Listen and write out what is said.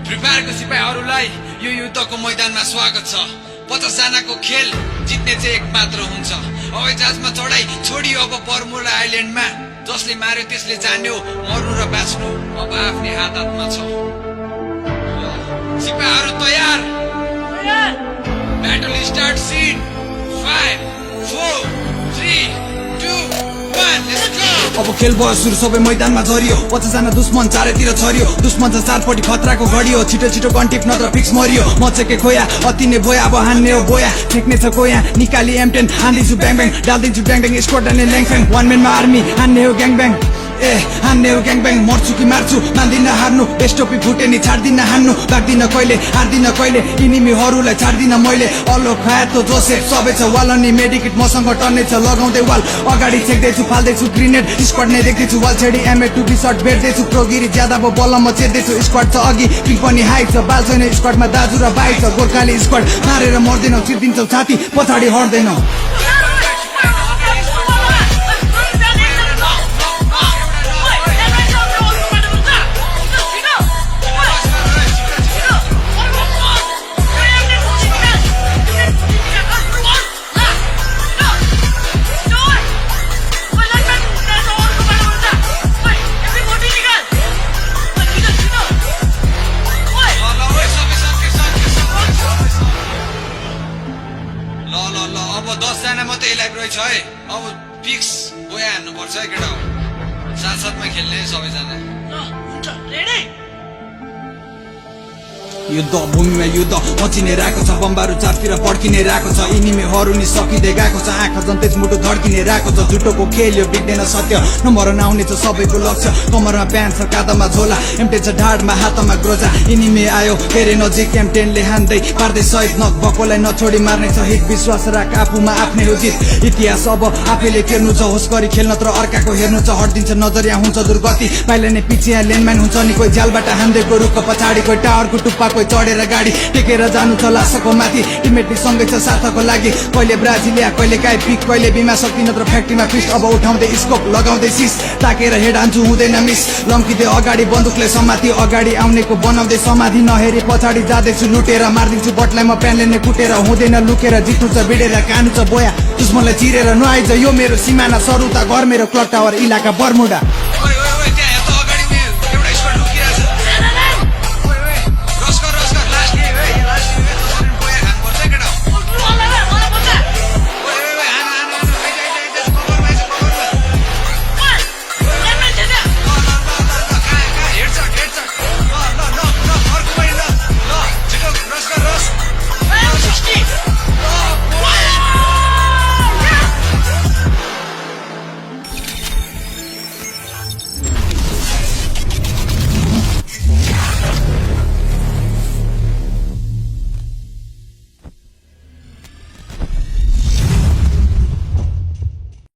प्रिपेयरको सिपाहीहरूलाई यो युद्धको मैदानमा स्वागत छ। 50 जनाको खेल जित्ने चाहिँ एक मात्र हुन्छ। हवाईजहाजमा चढाई छोडियो अब बर्मुडा आइल्यान्डमा। जसले मार्यो त्यसले जान्यो, मर्नु र बाँच्नु अब आफ्नै हातमा छ। सिपाहीहरू तयार? Battle start in 5 4 3 2 1 let's go. अब खेल भयो सुरु, सबै मैदानमा झरियो। 50 जना दुश्मन चारैतिर छरियो। दुश्मन छ चारपट्टि खतराको घडियो। छिटो छिटो कन्टिप नत्र फिक्स मरियो। मचेके खोया अति नै बोया, अब हान्ने हो बोया। ठेक्ने छ कोया निकाली M10 हान्दिन्छु ब्याङ ब्याङ, डाल्दिन्छु ड्याङ ड्याङ स्क्वाड अनि ल्याङफ्याङ। वान म्यानमा आर्मी हान्ने हो ग्याङ ब्याङ, हान्ने हो ग्याङ ब्याङ। मर्छु कि मार्छु मान्दिन हार्नु, एस्टोपी फुटे नि छाड्दिन हान्नु। लाग्दिन कहिले हार्दिन कहिले, इनिमीहरूलाई छाड्दिन मैले। अल्लो खाए त जोसे सबै छ वाल अनि मेडिकेट मसँग टन्ने छ लगाउँदै वाल। अगाडि छेक्दैछु फाल्दैछु ग्रिनेड, स्क्वाड नै देख्दैछु वाल छेडी M82 सर्ट भेट्दैछु। प्रोगिरी ज्यादा भयो बल्ल म चेर्दैछु। स्क्वाड छ अघि पिङ पनि हाई छ, बाल छैन स्क्वाडमा दाजु र भाइ छ। गोर्खाली स्क्वाड मारेर मर्दैनौ, चिर्दिन्छौ छाती पछाडि हट्दैनौ। अब 10 जना मात्रै लाइभ रहेछ है। अब फिक्स गोया हान्नु पर्छ है केटा। साथसाथमा खेल्ने सबैजना। युद्ध भूमिमा युद्ध मचिने रहेको छ। बम्बारू चारतिर पड्किने रहेको छ। इनिमीहरू नि सकिँदै गएको छ। आँखा जन्तेज मुटु धड्किने रहेको छ। झुटोको खेल यो बिग्दैन सत्य, नम्बर आउने छ सबैको लक्ष्य। कमरमा प्यान्ट छ काँधमा झोला, M10 छ ढाडमा हातमा ग्रोजा। इनिमी आयो धेरै नजिक, M10 ले हान्दै पार्दै सहित नक भएकोलाई नछोडी मार्ने छ हित। विश्वास राख आफूमा आफ्नै हो जित। इतिहास अब आफैले टेर्नु छ, होस गरी खेल्न तर अर्काको हेर्नु छ। हट्दिन्छ नजर यहाँ हुन्छ दुर्गति, पाइला नै पछि यहाँ ल्यान्डमाइन हुन्छ नि। कोही झ्यालबाट हान्दैको रुखको पछाडि, कोही टावरको टुप्पा, कोही चढेर गाडी टेकेर जानु छ लासको माथि। टिममेट सँगै छ साथको लागि, कहिले ब्राजिलिया कहिले काई पिक, कहिले बिमा शक्ति नत्र फ्याक्ट्रीमा फिस्ट। अब उठाउँदै स्कोप लगाउँदै सिस, ताकेर हेड हान्छु हुँदैन मिस। लम्किँदै अगाडि बन्दुकले समाति, अगाडि आउनेको बनाउँदै समाधि। नहेरी पछाडि जाँदैछु लुटेर, मारिदिन्छु बटलाई म प्यानले नै कुटेर। हुँदैन लुकेर, जित्नु छ बिडेर, कानु छ बोया दुश्मनलाई चिरेर। नआइज यो मेरो सिमाना, सरुता घर मेरो क्लक टावर इलाका बर्मुडा।